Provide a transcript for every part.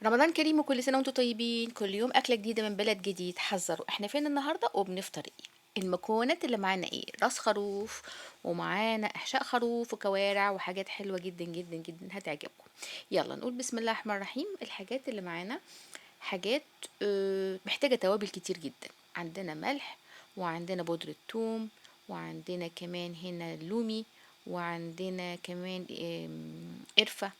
رمضان كريم وكل سنة وانتم طيبين. كل يوم أكلة جديدة من بلد جديد. حذروا احنا فين النهاردة وبنفطر ايه؟ المكونات اللي معانا ايه؟ راس خروف، ومعانا احشاء خروف وكوارع وحاجات حلوة جدا جدا جدا هتعجبكم. يلا نقول بسم الله الرحمن الرحيم. الحاجات اللي معانا حاجات محتاجة توابل كتير جدا. عندنا ملح، وعندنا بودرة ثوم، وعندنا كمان هنا لومي، وعندنا كمان قرفة،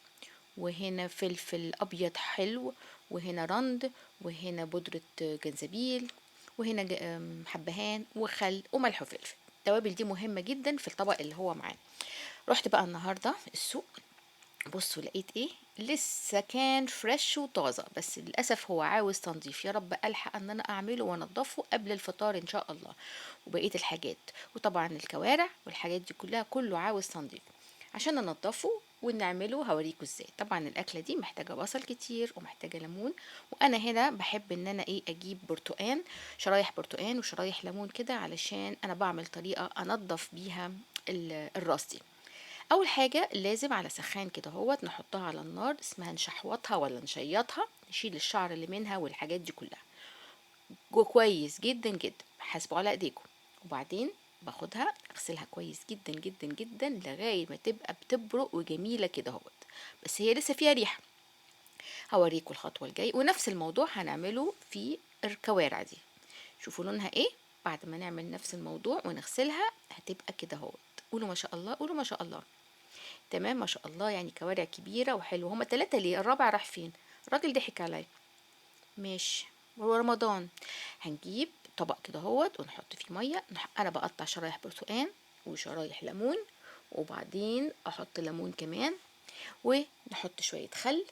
وهنا فلفل أبيض حلو، وهنا رند، وهنا بودرة جنزبيل، وهنا حبهان وخل وملح وفلفل. التوابل دي مهمة جدا في الطبق اللي هو معانا. رحت بقى النهاردة السوق، بصوا لقيت ايه، لسه كان فريش وطازة، بس للأسف هو عاوز تنظيف. يا رب ألحق ان انا اعمله وانضفه قبل الفطار ان شاء الله. وبقية الحاجات، وطبعا الكوارع والحاجات دي كلها كله عاوز تنظيف عشان ننضفه ونعمله. هوريكم ازاي. طبعا الاكلة دي محتاجه بصل كتير ومحتاجة ليمون، وانا هنا بحب ان انا اجيب برتقان، شرايح برتقان وشرايح ليمون كده، علشان انا بعمل طريقه انضف بيها الراس دي. اول حاجة لازم على سخان كده اهوت نحطها على النار، اسمها نشحوطها ولا نشيطها، نشيل الشعر اللي منها والحاجات دي كلها كويس جدا جدا. حاسبوا على ايديكم. وبعدين باخدها اغسلها كويس جدا جدا جدا لغاية ما تبقى بتبرق وجميلة كده اهوت، بس هي لسه فيها ريحه. هوريكم الخطوة الجاية. ونفس الموضوع هنعمله في الكوارع دي. شوفوا لونها ايه بعد ما نعمل نفس الموضوع ونغسلها، هتبقى كده اهوت. قولوا ما شاء الله، قولوا ما شاء الله. تمام ما شاء الله، كوارع كبيرة وحلوه. هما 3 ليه؟ الرابع راح فين؟ الراجل ضحك عليا. ماشي، هو رمضان. هنجيب طبق كده اهوت ونحط فيه مية. انا بقطع شرايح برتقان وشرايح ليمون، وبعدين احط ليمون كمان، ونحط شوية خل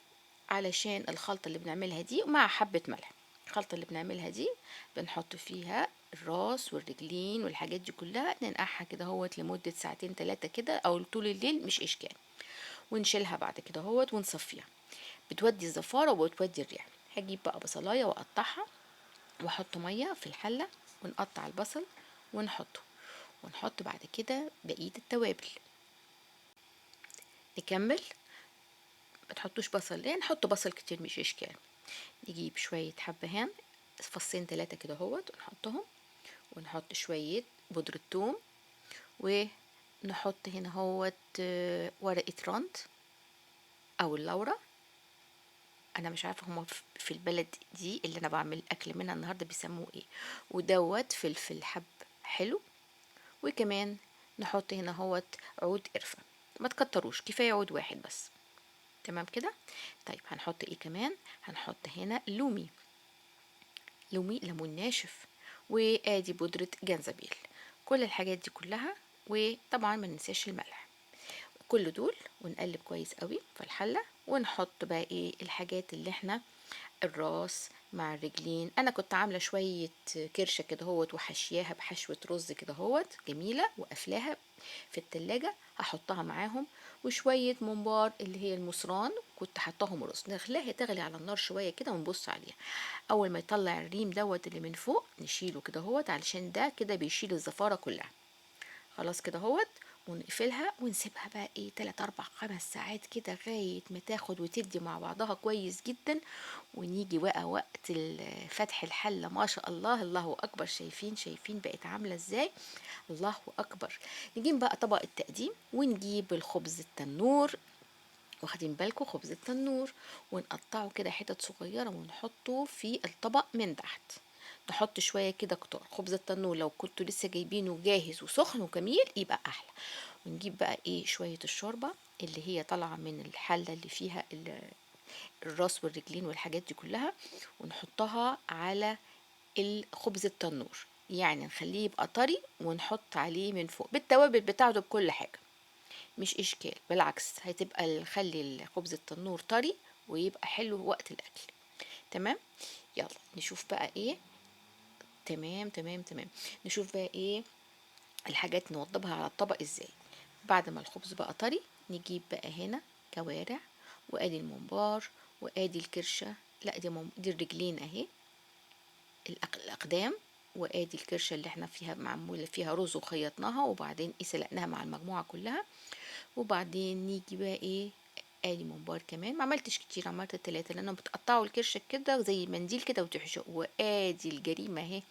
علشان الخلطة اللي بنعملها دي، ومع حبه ملح. الخلطة اللي بنعملها دي بنحط فيها الراس والرجلين والحاجات دي كلها، ننقعها كده اهوت لمدة ساعتين 3 كده او طول الليل، مش اشكال. ونشيلها بعد كده اهوت ونصفيها، بتودي الزفاره وبتودي الريحة. هجيب بقى بصلايه واقطعها واحط مية في الحلة، ونقطع البصل ونحطه، ونحط بعد كده بقية التوابل. نكمل، ما تحطوش بصل، ليه نحط بصل كتير مش اشكال. نجيب شوية حبهان فصين 3 كده اهوت ونحطهم، ونحط شوية بودره ثوم، ونحط هنا اهوت ورقة رند او اللورة. انا مش عارفه هما في البلد دي اللي انا بعمل اكل منها النهارده بيسموه ايه. ودوت فلفل حب حلو، وكمان نحط هنا اهوت عود قرفه. ما تكتروش، كفاية عود واحد بس. تمام كده. طيب هنحط ايه كمان؟ هنحط هنا لومي، لومي ليمون ناشف، وادي بودره جنزبيل. كل الحاجات دي كلها، وطبعا ما ننساش الملح. كل دول ونقلب كويس قوي في الحلة، ونحط بقى ايه الحاجات اللي احنا الراس مع الرجلين. انا كنت عامله شوية كرشه كده اهوت وحشياها بحشوه رز كده اهوت جميلة، وقافلاها في التلاجة، هحطها معاهم. وشوية ممبار اللي هي المصران كنت حطاهم رز. نخليها تغلي على النار شوية كده ونبص عليها. اول ما يطلع الريم دوت اللي من فوق نشيله كده اهوت، علشان ده كده بيشيل الزفاره كلها. خلاص كده اهوت، ونقفلها ونسيبها بقى ايه 3 4 5 ساعات كده لغاية ما تاخد وتدي مع بعضها كويس جدا. ونيجي بقى وقت فتح الحلة، ما شاء الله الله اكبر. شايفين بقت عامله ازاي؟ الله اكبر. نجيب بقى طبق التقديم، ونجيب الخبز التنور، واخدين بالكم خبز التنور، ونقطعه كده حتت صغيرة ونحطه في الطبق من تحت. نحط شوية كده كتار خبز التنور، لو كنتوا لسه جايبينه جاهز وسخن وجميل يبقى احلى. ونجيب بقى ايه شوية الشوربة اللي هي طالعه من الحلة اللي فيها الراس والرجلين والحاجات دي كلها، ونحطها على الخبز التنور، يعني نخليه يبقى طري ونحط عليه من فوق بالتوابل بتاعته بكل حاجة، مش اشكال، بالعكس هتبقى نخلي الخبز التنور طري ويبقى حلو وقت الاكل. تمام، يلا نشوف بقى ايه. تمام تمام تمام، نشوف بقى ايه الحاجات نوضبها على الطبق ازاي. بعد ما الخبز بقى طري نجيب بقى هنا كوارع، وادي الممبار، وادي الكرشه، لا دي الرجلين اهي، الاقدام، وادي الكرشه اللي احنا فيها معمولة فيها رز وخيطناها، وبعدين ايه سلقناها مع المجموعة كلها. وبعدين نيجي بقى ايه ادي ممبار كمان، ما عملتش كتير، عملت 3 لانهم بتقطعوا الكرش كده زي منديل كده وتحشوا. وادي الجريمة اهي،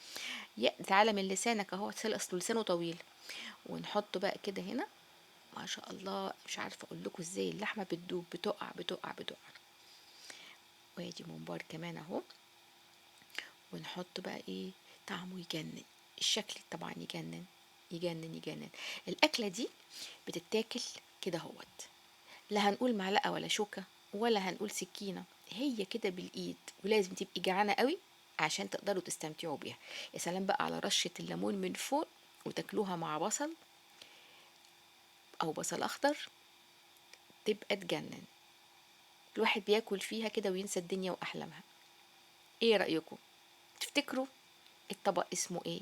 يا تعالى من لسانك اهو، اصل لسانه طويل. ونحطه بقى كده هنا. ما شاء الله، مش عارفه اقول لكم ازاي اللحمة بتدوب، بتقع بتقع بتقع. وادي ممبار كمان اهو. ونحط بقى ايه، طعمه يجنن، الشكل طبعا يجنن يجنن يجنن. الاكلة دي بتتاكل كده اهوت، لا هنقول معلقه ولا شوكه ولا هنقول سكينة، هي كده بالايد، ولازم تبقي جعانة قوي عشان تقدروا تستمتعوا بيها. يا سلام بقى على رشه الليمون من فوق، وتاكلوها مع بصل او بصل اخضر، تبقى تجنن. الواحد بياكل فيها كده وينسى الدنيا واحلامها. ايه رايكم؟ تفتكروا الطبق اسمه ايه؟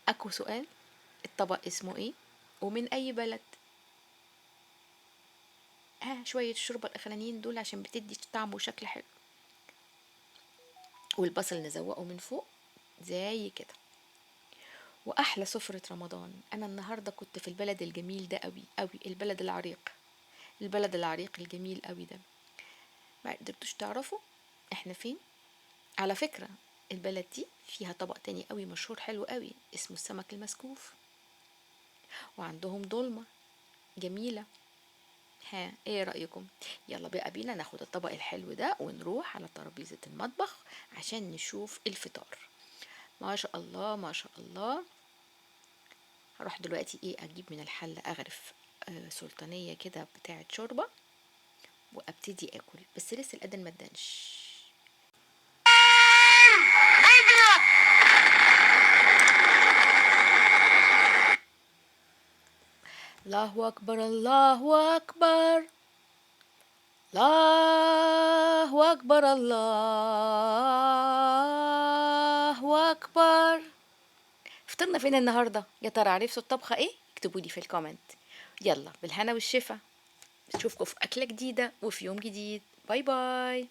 اكو سؤال، الطبق اسمه ايه ومن اي بلد؟ شوية الشوربة الاخرانيين دول عشان بتدي طعم وشكل حلو. والبصل نزوقه من فوق زي كده. واحلى سفرة رمضان. انا النهاردة كنت في البلد الجميل ده قوي قوي، البلد العريق، البلد العريق الجميل قوي ده. ما قدرتوش تعرفوا احنا فين؟ على فكرة البلد دي فيها طبق تاني قوي مشهور حلو قوي اسمه السمك المسكوف، وعندهم دولمة جميلة. ها ايه رأيكم؟ يلا بقى بينا ناخد الطبق الحلو ده ونروح على ترابيزة المطبخ عشان نشوف الفطار. ما شاء الله ما شاء الله. هروح دلوقتي ايه، اجيب من الحلة اغرف سلطانية كده بتاعة شوربة وابتدي اكل، بس لسه الأذان ما ادنش. الله أكبر الله أكبر الله أكبر الله أكبر. فطرنا فين النهاردة؟ يا ترى عرفتوا الطبخة ايه؟ اكتبوا لي في ال comment. يلا بالهنا والشفا، اشوفكم في أكلة جديدة وفي يوم جديد. bye bye.